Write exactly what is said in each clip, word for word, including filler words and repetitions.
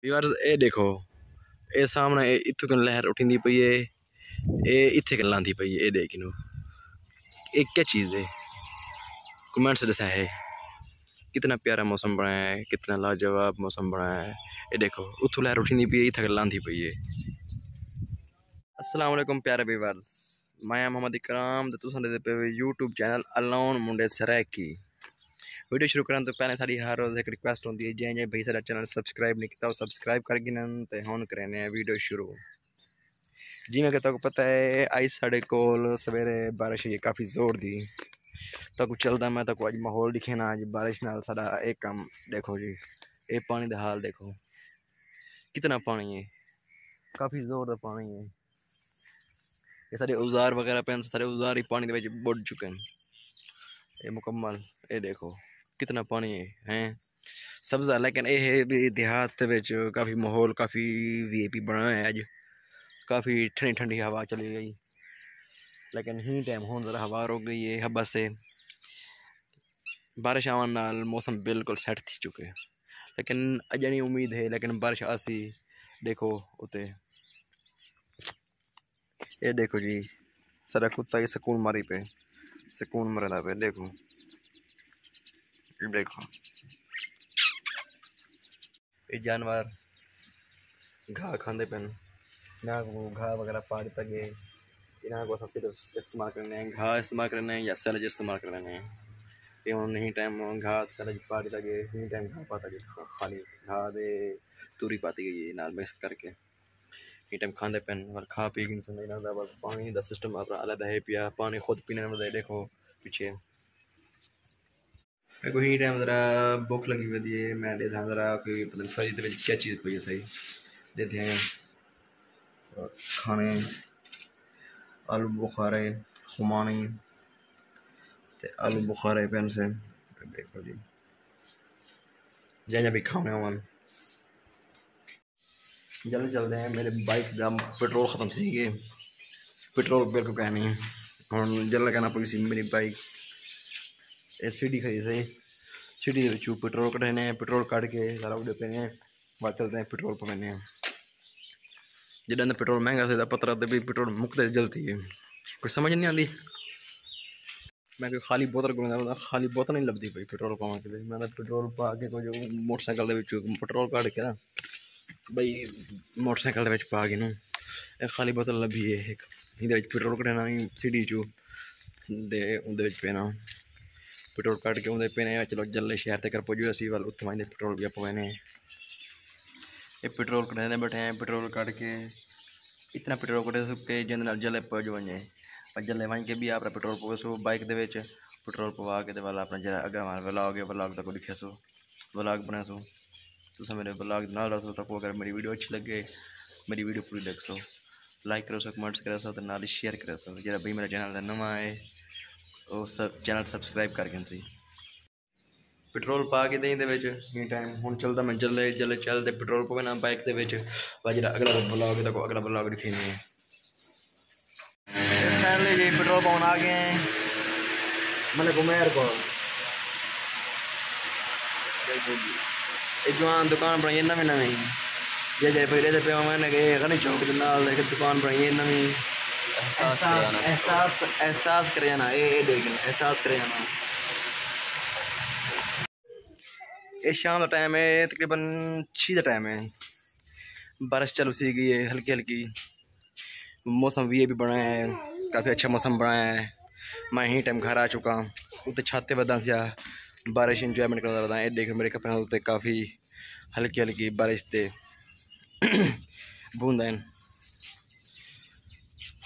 ویورز، اے ݙیکھو، اے سامݨے اے اتھوں کن لہر اٹھیندی پئی ہے، اے اتھے کن لاندی پئی ہے۔ اے ݙیکھ کنوں، اے کیا چیز ہے؟ کمنٹس ݙسا ہے۔ کتنا پیارا موسم بݨایا ہے، کتنا لاجواب موسم بݨایا ہے۔ اے ݙیکھو، اتھوں لہر اٹھیندی پئی ہے، اتھے کن لاندی پئی ہے۔ السلام علیکم پیارے ویورز، میں محمد اکرام تے تساں ݙیہدے پئے ہو یوٹیوب چینل الون منڈے سرائیکی۔ ویڈیو شروع کرݨ توں پہلے ساݙی ہر روز ہک ریکویسٹ ہوندی ہے، جیں جیں بھائی ساݙا چینل سبسکرائب نہیں کیتا، او سبسکرائب کر گھنن تے ہݨ کریندے ہیں ویڈیو شروع۔ جیویں کہ تہاکوں پتہ ہے، اڄ ساݙے کول سویرے بارش ہوئی ہے کافی زور دی۔ تہاکوں چلدا میں تہاکوں اڄ ماحول ݙکھینا، اڄ بارش نال ساݙا اے کم ݙیکھو جی، اے پاݨی دا حال ݙیکھو، کتنا پاݨی ہے، کافی زور دا پاݨی ہے۔ اے ساݙے اوزار وغیرہ پئن، ساݙے اوزار ہی پاݨی دے وچ ٻݙ چکے ہن۔ اے مکمل، اے ݙیکھو کتنا پاݨی ہے، ہیں سبزہ، لیکن اے ہے بھی دیہات دے وچ کافی ماحول کافی وی آئی پی بݨا ہے اڄ، کافی ٹھنڈی ٹھنڈی ہوا چلی ڳئی، لیکن ہی ٹائم ہݨ ذرا ہوا رک ڳئی ہے، ہٻس ہے۔ بارش آوݨ نال موسم بالکل سیٹ تھی چکے، لیکن اڄݨی امید ہے، لیکن بارش آسی۔ ݙیکھو اتے، اے ݙیکھو جی، ساݙا کتا ہی سکون ماری پئے، سکون مریندا پئے۔ ݙیکھو، ݙیکھو، اے جانور گھاہ کھاندے پئن، انہاں کوں گھاہ وغیرہ پا ݙتا ڳئے۔ انہاں کوں اساں صرف استعمال کریندے ہیں، گھاہ استعمال کریندے ہیں یا سلج استعمال کریندے ہیں۔ تے ہݨ ہی ٹائم گھاہ سلج پا ݙتا ڳئے، ہی ٹائم گھاہ پاتا ڳئے، خا-، خالی گھاہ دے توری پاتی ڳئی ہے نال مکس کر کے۔ ہی ٹائم کھاندے پئن، ول کھا پی گھنسن۔ انہاں دا بس پاݨی دا سسٹم اپݨا علیحدہ ہے پیا، پاݨی خود پیندن ودے۔ ݙیکھو پچھے۔ میکوں ہی ٹائم ذرا بھوک لڳی ودی ہے، میں ݙیہداں ذرا کوئی پتہ نہیں فریج دے وچ کیا چیز پئی ہے صحیح۔ ݙیہدے ہیں کھانے، آلو بخارے، خمانی تے آلو بخارے پئن سے۔ ݙیکھو جی، جیں جیں بھی کھانے ہوون۔ جلدی چلدے ہیں، میݙے بائیک دا پٹرول ختم تھی ڳئے، پٹرول بالکل کائنی۔ ہݨ جلدی کرݨا پوسی میݙی بائیک۔ اے سی ڈی کھڑی سی، سی ڈی دے وچوں پٹرول کڈھینے، پٹرول کڈھ کے سارا اݙے پینے، بعد چلدے ہیں پٹرول پوینے۔ جݙاں دا پٹرول مہنگا سی تاں پترا تے بھی پٹرول مکدے جلدی ہے، کچھ سمجھ نہیں آندی۔ میں کوئی خالی بوتل گھندا پیا، خالی بوتل نہیں لبھدی پئی پٹرول پاوݨ کیتے۔ میں تاں پٹرول پا کے کجھ موٹر سائیکل دے وچ پٹرول کڈھ کے نا، بھئی، موٹر سائیکل دے وچ پا کے نا، اے خالی بوتل لبھی ہے ہک، ایندے وچ پٹرول کڈھنا سی ڈی چوں، تے اوندے وچ پینا، پٹرول کڈھ کے اوندے پینے۔ چلو جلدی شہر تک پڄو اسی، ول اتھوں ونڄ تے پٹرول پیا پوینے۔ اے پٹرول کڈھیندے ٻیٹھے ہیں، پٹرول کڈھ کے اتنا پٹرول کڈھے سو کہ جیندے نال جلے پڄ ونڄے۔ پر جلے ونڄ کے بھی اپݨا پٹرول پویسو بائیک دے وچ، پٹرول پوا کے تے ول اپݨا جیڑھا اڳاں والا ولاگ ہے، ولاگ تہاکوں ݙکھیسو، ولاگ بݨیسو۔ تساں میݙے ولاگ دے نال رہسو، تہاکوں اگر میݙی ویڈیو اچھی لڳے، میݙی ویڈیو پوری ݙیکھسو، لائک کریسو، کمنٹس کریسو تے نال ہی شیئر کریسو۔ جیڑھا بھئی میݙا چینل تے نواں ہے، او سب، چینل سبسکرائب کر گھنسی۔ پٹرول پا کے دیں دے وچ، ایں ٹائم ہݨ چلدا میں جلے، جلے چل تے پٹرول پوے نا بائیک دے وچ۔ ول جیڑھا اڳلا ولاگ ہے، تہاکوں اڳلا ولاگ ݙکھیندے ہیں۔ فائنلی جی پٹرول پاوݨ آ ڳئے ہیں ملک عمیر کول۔ اے جوان دکان بݨائی ہے نویں نویں، جے جے پہلے تے پیا میں نے کہ غنی چوک دے نال ہک دکان بݨائی ہے نویں۔ احساس احساس کریانہ۔ احساس، احساس کریانہ، اے، اے ݙیکھ، احساس کریانہ۔ اے شام دا ٹائم ہے، تقریباً چھی دا ٹائم ہے۔ بارش چالو تھی ڳئی ہے ہلکی ہلکی۔ موسم وی آئی پی بݨایا ہے، کافی اچھا موسم بݨایا ہے۔ میں ہی ٹائم گھر آ چکا، اتے چھت تے وداں سیا، بارش انجوائمنٹ کردا وداں۔ اے ݙیکھو میݙے کپڑیاں اتے کافی ہلکی ہلکی بارش تے بونداں ہن۔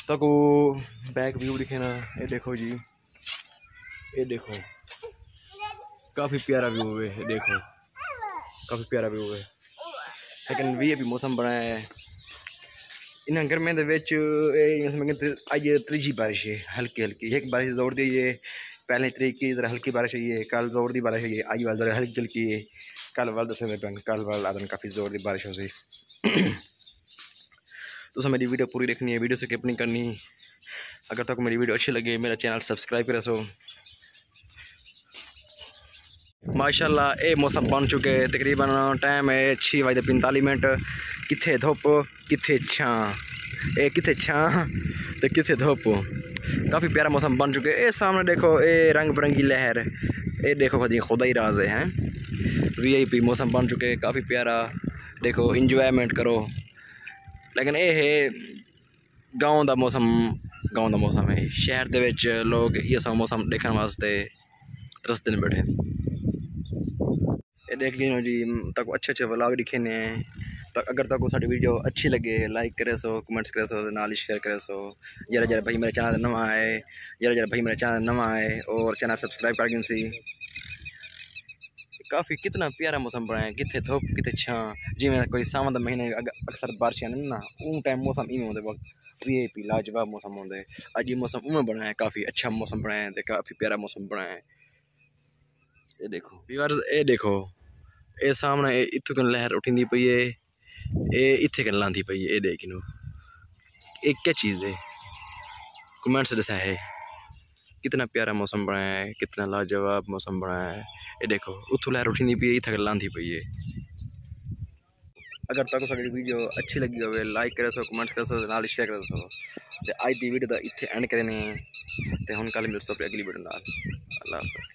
تہاکوں بیک ویو ݙکھینا، اے ݙیکھو جی۔ اے ݙیکھو، کافی پیارا ویو ہے، اے ݙیکھو، کافی پیارا ویو ہے۔ لیکن وی آئی پی موسم بݨایا ہے۔ انہاں گرمیاں دے وچ اے سمجھ کہ اڄ تریجھی بارش ہے، ہلکی ہلکی۔ ہک بارش زور دی ہے، پہلے تریجھی ذرا ہلکی بارش ہوئی ہے، کل زور دی بارش ہوئی ہے، اڄ ول ذرا ہلکی ہلکی ہے۔ کل ول ݙسیندے پئن، کل ول آہدن کافی زور دی بارش ہوسی۔ تساں میݙی ویڈیو پوری ݙیکھݨی ہے، ویڈیو سکپ نہیں کرݨی۔ اگر تہاکوں میݙی ویڈیو اچھی لڳے، میݙا چینل سبسکرائب کریسو۔ ماشاءاللہ، اے موسم بن چکے، تقریباً ٹائم ہے چھ وجے پنتالیس منٹ۔ کتھے دھوپ، کتھے چھاں، اے کتھے چھاں تے کتھے دھوپ۔ کافی پیارا موسم بن چکے۔ اے سامنے ݙیکھو، اے رنگ برنگی لہر، اے ݙیکھو خدی خدائی راز ہے، ہیں؟ وی آئی پی موسم بن چکے، کافی پیارا۔ ݙیکھو، انجوائمنٹ کرو۔ لیکن اے ہے گاؤں دا موسم، گاؤں دا موسم ہے۔ شہر دے وچ لوگ ایہو سا موسم ݙیکھݨ واسطے ترسدن ٻیٹھے۔ اے ݙیکھ گھنو جی، تاکوں اچھے اچھے ولاگ ݙکھینے۔ تاں اگر تاکوں ساݙی ویڈیو اچھی لڳے، لائک کریسو، کمنٹس کریسو، نال ہی شیئر کریسو۔ جیڑھا جیڑھا بھائی میرے چینل تے نواں آئے، جیڑھا جیڑھا بھائی میرے چینل تے نواں آئے اور چینل سبسکرائب کر گھنسی۔ کافی کتنا پیارا موسم بݨایا، کتھے دھوپ، کتھے چھاں۔ جیویں کوئی ساون دا مہینے اگ-، اکثر بارشاں آندین نا، اوں ٹائم موسم ایویں ہوندے، وقت وی آئی پی لاجواب موسم ہوندے۔ اڄ اے موسم اونویں بݨایا، کافی اچھا موسم بݨایا تے کافی پیارا موسم بݨایا۔ اے ݙیکھو ویورز، اے ݙیکھو، اے سامݨے اے اتھوں کن لہر اٹھیندی پئی ہے، اے اتھے کن لاندی پئی ہے۔ اے ݙیکھ گھنو، اے کیا چیز ہے؟ کمنٹس ݙسا ہے، کتنا پیارا موسم بݨایا ہے، کتنا لاجواب موسم بݨایا ہے۔ اے ݙیکھو، اتھوں لہر اٹھیندی پئی ہے، اتھے کن لاندی پئی ہے۔ اگر تاکوں ساݙی ویڈیو اچھی لڳی ہووے، لائک کریسو، کمنٹ کریسو تے نال شیئر کریسو۔ تے اڄ دی ویڈیو دا اتھے اینڈ کرینے تے ہݨ کل ملسوں اپݨی اڳلی ویڈیو نال۔ اللہ حافظ۔